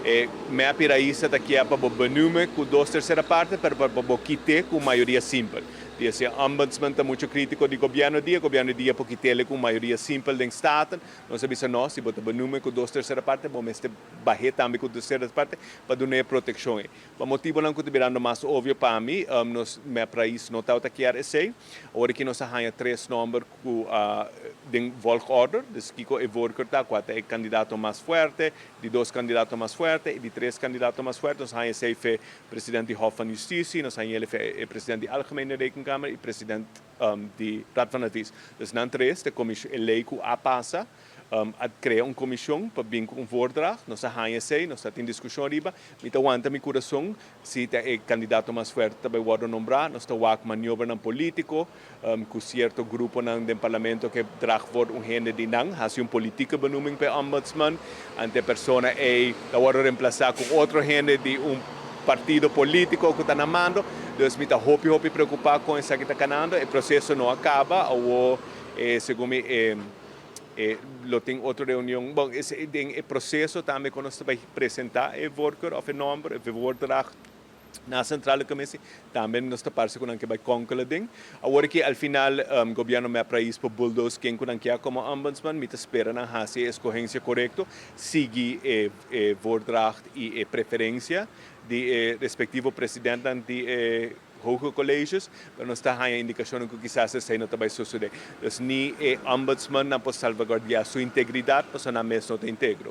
E MEP i Raiz ta kier pa bo benoemen ku dos tersera parte, pero pa bo kit'é ku mayoria simpel. Di esei ombudsman ta mucho krítiko di gobièrnu dia, gobièrnu dia por kit'é ku mayoria simpel den Staten. Nos a bisa no, si bo ta benoemen ku dos tersera parte, bo mester bah'é tambe ku dos tersera parte pa dun'é protekshon ei. Pa motibonan ku ta birando mas obvio pa mi, nos MEP Raiz no tabata kier esei. Awor aki nos a haña tres nòmber ku den volgorder, dus kiko e voorkeur ta, kua ta e kandidato mas fuerte, di dos kandidato mas fuerte i di tres kandidato mas fuerte. Nos a haña esei fe president di Hof van Justitie, nos a haña fe e president di Algemene Rekenkamer i president di Raad van Advies. Dus nan tres, ta e lei ku a pasa a krea un komishon pa bin ku un voordracht. Nos a haña esei, nos ta tin diskushon riba. Mi ta wanta mi kurason si ta e kandidato mas fuerte ta bai wòrdu nombrá. Nos ta wak maniobranan polítiko ku sierto gruponan den parlamento ke drag voor un hende di nan, hasi un politieke benoeming pa e ombudsman. Ante e persona ei ta wòrdu remplasá ku otro hende di un partido polítiko ku ta na mando. Dus mi ta hopi hopi preokupá kon esaki ta kanando. E proseso no a kaba. Awor segun mi e. E lo tin otro reunion, bon, esei den e proceso tambe cu nos ta bay presenta e voorkeur of e nomber, e voordracht na Centrale Commissie, tambe nos ta parce cu nan ke bay konkela den. Awor aki al final Gobierno mep Raiz por bulldoze ken cu nan kier como Ombudsman, mi ta spera nan haci e escogencia corecto, sigui e e voordracht y e preferencia di e respectivo presidentnan di e Hoge Colleges, pero nos ta haña indikashonnan ku kisas esei no ta bai sosodé. Dus ni e ombudsman nan por salvaguardiá su integridat pasobra nan mes no ta integro.